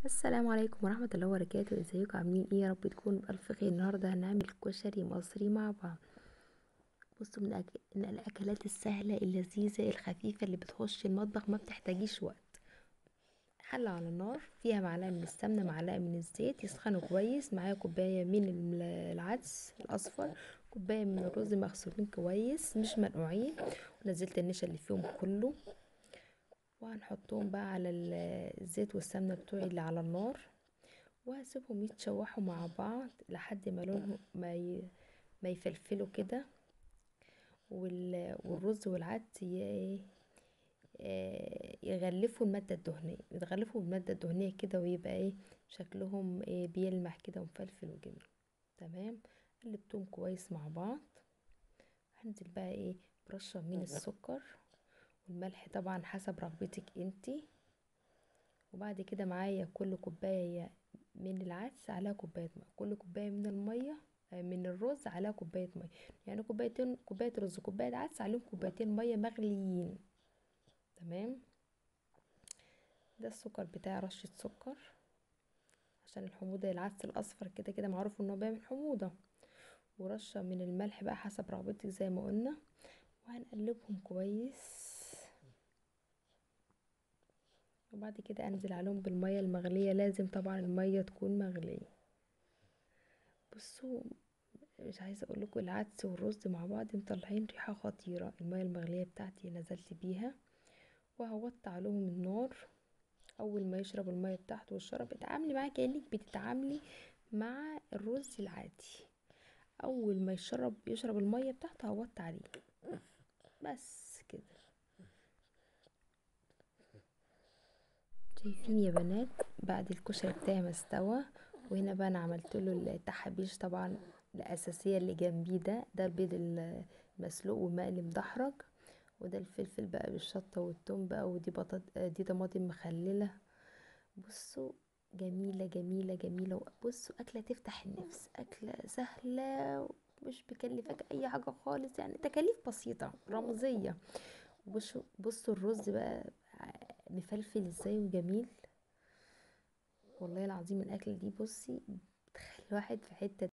السلام عليكم ورحمة الله وبركاته. ازيكم عاملين ايه؟ يا رب تكونوا بألف خير. النهاردة هنعمل كشري مصري مع بعض. بصوا، من الاكلات السهلة اللذيذة الخفيفة اللي بتخش المطبخ، ما بتحتاجيش وقت. حلة على النار فيها معلقة من السمنة، معلقة من الزيت، يسخنوا كويس. معايا كوباية من العدس الأصفر، كوباية من الرز مغسولين كويس مش منقوعين، ونزلت النشا اللي فيهم كله، وهنحطهم بقى على الزيت والسمنة بتوعي اللي على النار، وهسيبهم يتشوحوا مع بعض لحد ما لونهم ما يفلفلوا كده، والرز والعدس يغلفوا المادة الدهنية، يتغلفوا بالمادة الدهنية كده، ويبقى شكلهم بيلمع كده ومفلفل وجميل. تمام، قلبتهم كويس مع بعض. هنزل بقى برشة من السكر والملح طبعا حسب رغبتك انتي. وبعد كده معايا كل كوباية من العدس عليها كوباية مية، كل كوباية من المية، من الرز عليها كوباية مية، يعني كوبايتين، كوباية رز كوباية عدس عليهم كوبايتين مية مغليين. تمام، ده السكر بتاعي، رشة سكر عشان الحموضة، العدس الأصفر كده كده معروف ان هو بيعمل حموضة، ورشة من الملح بقى حسب رغبتك زي ما قلنا. وهنقلبهم كويس، وبعد كده انزل عليهم بالمية المغلية. لازم طبعا المية تكون مغلية. بصوا، مش عايزة اقول لكم العدس والرز مع بعض مطلعين ريحة خطيرة. المية المغلية بتاعتي نزلت بيها، وهوطي عليهم النار. اول ما يشرب المية بتاعته والشرب، اتعاملي معاه كأنك بتتعاملي مع الرز العادي. اول ما يشرب المية بتاعته هوطي عليه بس كده. شايفين يا بنات بعد الكشري بتاعي ما استوى، وهنا بقى انا عملت له التحابيش طبعا الاساسيه اللي جنبيه، ده البيض المسلوق ومقلي مدحرج، وده الفلفل بقى بالشطه والثوم بقى، ودي دي طماطم مخلله. بصوا جميله جميله جميله. بصوا اكله تفتح النفس، اكله سهله ومش بكلفك اي حاجه خالص، يعني تكاليف بسيطه رمزيه. بصوا الرز بقى مفلفل ازاي وجميل، والله العظيم الاكله دي بصي بتخلي الواحد في حته